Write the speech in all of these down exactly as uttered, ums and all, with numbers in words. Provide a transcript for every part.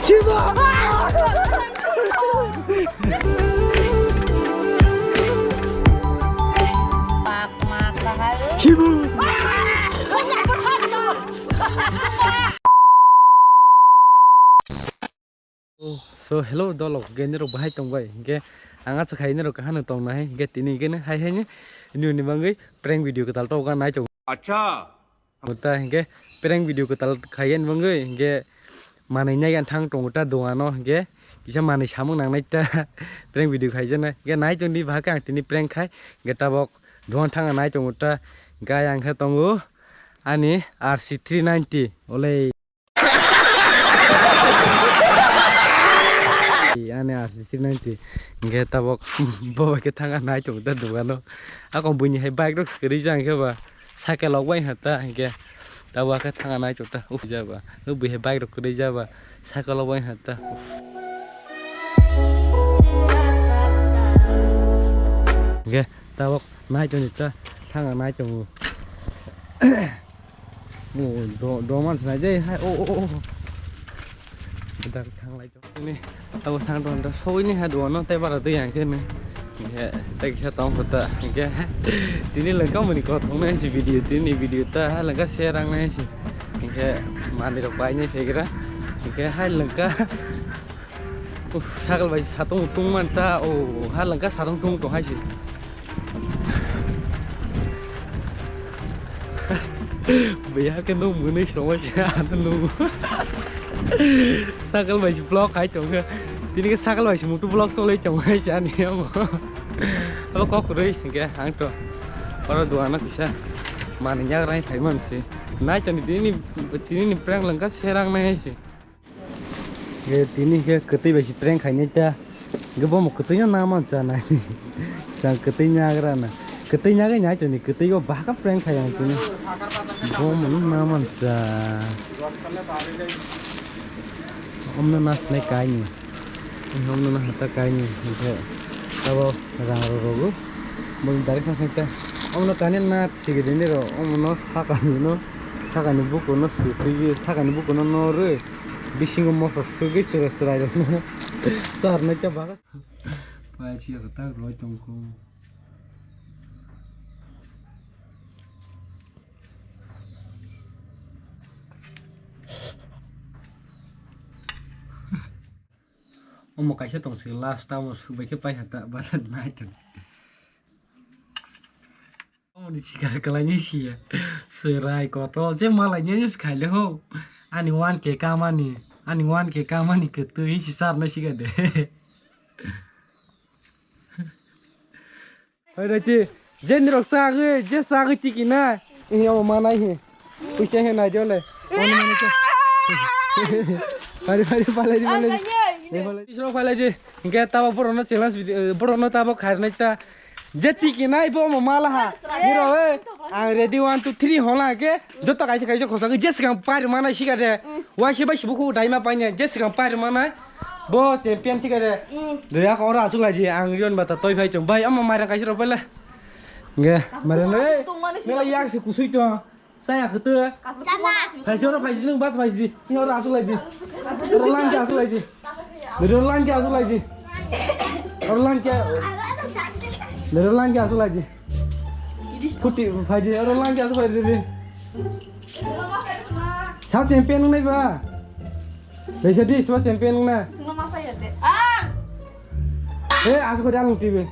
Oh, so hello dolok, hingke nirok bahai tongbai, hingke ang acha khai nirok kaham no tong nai, hingke tini hingke no hai hai ni nini bagwi prank video kwtal tok nai tong. Acha. Muta hingke prank video kwtal khai ni bagwi hingke manui nai thang tongo ta dogan o, hingke kisa manui samung nang nai ta prank video khai jana, hingke nai tong di bahai ang tini prank khai, hingke tabok dogan thang nai tongo ta, hingke ang khe tongo ani R C three ninety, ole. Ani R C three ninety. Hingke tabok bo bai khe thang nai tongo ta dogano. Ako buini hai bike rok swrwi jang khe ba cycle rok bai ha ta hingke tabok khe thang nai tongo ta uf jaba. O bui hai bike rok kwrwi jaba cycle rok bai ha ta. Uf. Hingke tabok nai tongo ta thang nai tongo. O, do, do man sinai je, hai, o, o, o. Dak thang lai tong. Ini, abo thang tong, da soi ni ha do no, tei bara tei yang kene. Hingke, tei kisa tong kota. Hingke, tini lengka mani kothok nai si video, tini video ta, ha lengka serang nai si. Hingke, mani rok pai nai fegra. Hingke, hai lengka. Uf, sakal bai satung tung man ta, o, ha lengka satung tung tong hai si. Bwya khe nwng mwnwi songwi se ano nungo. Sakal bai se vlog khai tongkhe. Tini khe sakal bai se mutu vlog cholwi tongwi se ani amo. Abo kok kwrwi singkhe ang to. Oro duano kisa manwi yagra phai man se. Nai toni tini, tini ni prank lengkha serang nai se. Ge tini khe kwtwi bai se prank khainai ta. Ge bomo kwtwino na man cha nai. Chang kwtwi nyagra na. Kwtwi nyagwi nai choni kwtwi go bahaka prank khai ang tini. Bomo no na man cha. Omno na snai kaini. Omno na hata kaini. Ge tabo rang ro rogo. Bo direct na ta. Omno kani na sigiri ni ro. Omno sakani no. Sakani buko no sisi sakani buko no no re. Bisingo moso sugwi chwrai chwrai rok no. Charnai ta baga. Pai chi ko ta roi tong ko. Omo kaisa tong se last tamo sugbai khe pai ha ta bana nai tong. Omoni sikar kalainai siya. Serai koto je malainai se khaile ho. Ani one K kamani. Ani one K kamani kwtwi si charnai siga de. Hai rachi. Jeni rok sagwi, je sagwi tiki na. Ini omo manai he. Puisa he nai jole. Omo manai ke. Pari pari palai di palai. Isro palai je. Hingke tabo borokno challenge video, borokno tabo khairnai ta. Je tiki nai bo omo mala ha. Hero, eh, ang ready, one, two, three hola ke. Joto kaisa kaisa khosa ke je sikang pari mana sika de. Waise bai sibu khu daima paine je sikang pari mana. Bo champion sika de. Doya ko ora asuk laji ang yon bata toi phai chong. Bai omo mairang kaisa ro pele. Nge, mairang le. Nela yak si kusui to. Saya kete. Phaisi oro phaisi nung bas phaisi di. Ini oro asuk laiji. Oro langke asuk laiji. Oro langke asuk laiji. Oro langke. Oro langke asuk laiji. Kuti phaisi oro langke asuk laiji. Sa champion nung nai ba. Bisa di, semua champion na. Semua masa ya, Dek. Ah! Eh, asuk ko diang tibe.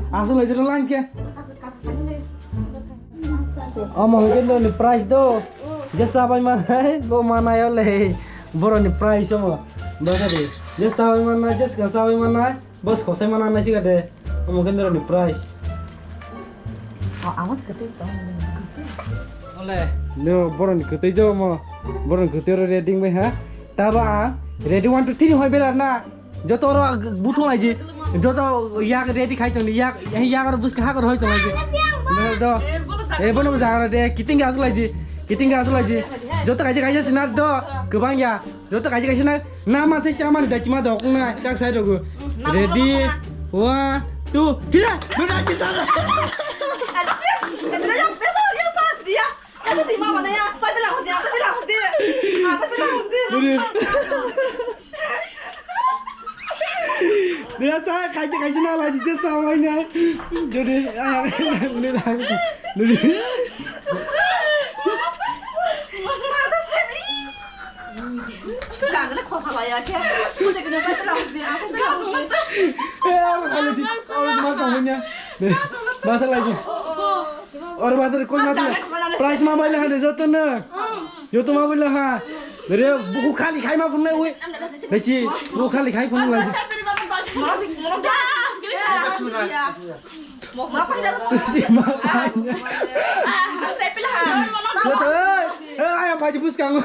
Asuk lagi langke. Omo hingke no ni prize do. Je sabai manai, bo manai ole. Boro ni prize omo. Basa di. Je sabai manai, je sabai manai. Bos khosai mana nai siga de. Omo kendra ni price. Oh, awas kete. Ole, no boroni kete jo mo. Boroni kete ro ready bai ha. Taba ready one two three hoi berar na. Joto ro buthung laiji. Joto yak ready khai tong yak yak ro bus ka hak ro hoi tong laiji. No do. E bono jaga de kiting ga asuk laiji. Kiting ga asuk laiji. Joto kaji kaji sinar do. Kebang ya. Joto kaisa kaisa na, na ma se chama ni dai chima dok na, kak sai rogo. Ready? One, two, three. Ready? Ta khaisa khaisa na lai dite sa wai na. Duri, ah, duri, duri. Eh, ah, khali di. Oh, ma ka wai na. Deh, ma sa lai di. Oro bazar koi ma tla. Price ma baila hande joto na. Joto ma baila ha. Re buku khali khai ma phunai ui. Deki buku khali khai phunai lai. Ma phai. Joto, eh, eh, ayam bhaji bus kango.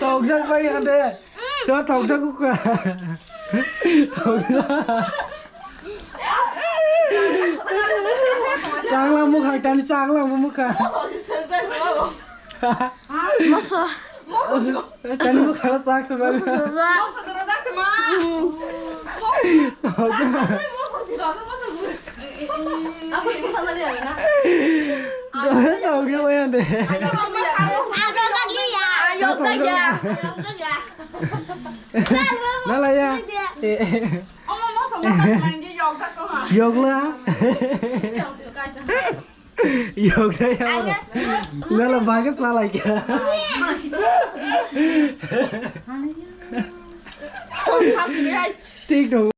Tokjak pai hande. So tokjak kukha. Tokjak. Changla mukha, tani changla mukha. Moso. Tani mukha tak sebar. Moso. Tokjak. Tokjak pai hande. Nalaya. Omo moso moso nangdi yokjak tongha. Yokla. Yokla ya. Nala baga salai kya. Tik dong.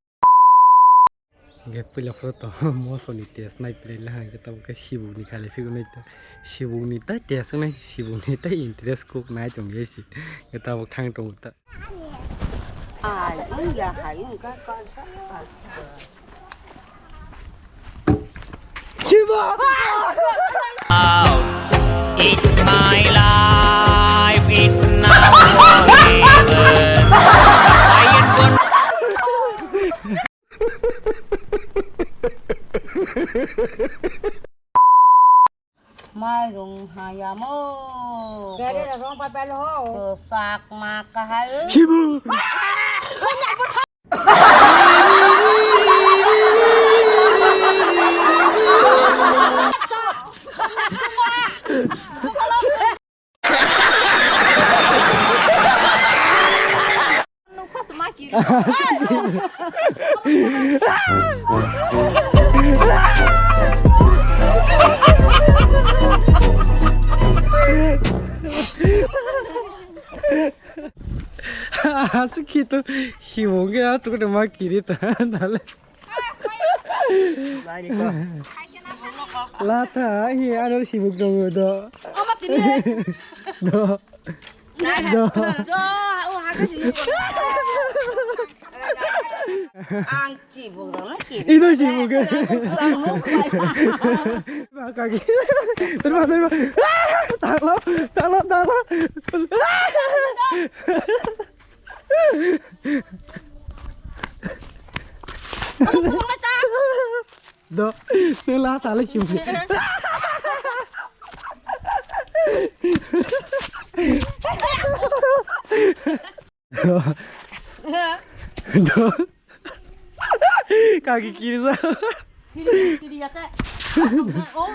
Ge puila phuru to moso ni test nai play la hang ge tabuk ke sibuk ni khali figu nai to sibuk ni tai test nai sibuk ni tai interest kuk nai tong ge si ge tabuk thang tong ta. Ai, wng ya, hai, wng ka, ka, ka, ka. Sibuk! It's my life, it's now or never. I am gonna Mairung hayamo. Gari rong pai pai lo. Kesak maka hai. Sibu. Aswk khitu himung khe a tukuna ma kiri ta dale. Latha hi ano sibuk tongo do. Omo tini. Do. Do. Do, o haka sini. Ang sibuk dong lagi. Ino sibuk. Kaki. Terima, terima. Talo, talo, talo. Do, nila talo sibuk. Do. Kaki kiri sa. Kiri, kiri ya te. Oh.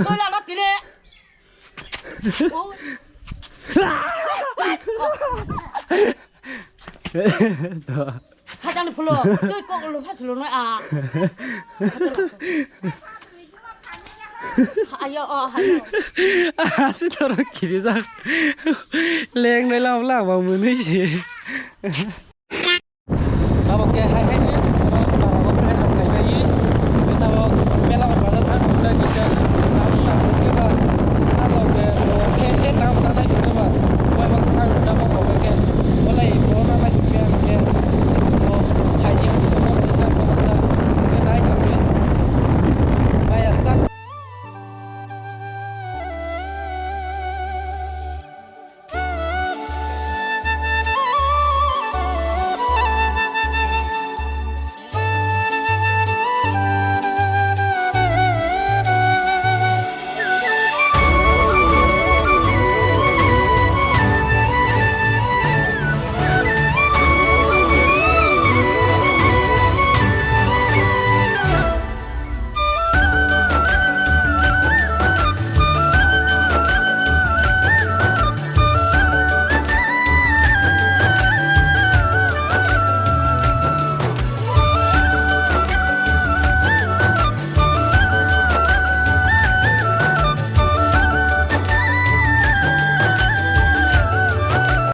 Kau lah nak kiri. Oh. Do. Hajang ni phulo. Tui kok lo phas lo na a. Ayo, oh, ayo. Asi toro kiri sa. Leng nai lam lam bang muni si. Abo ke hai hai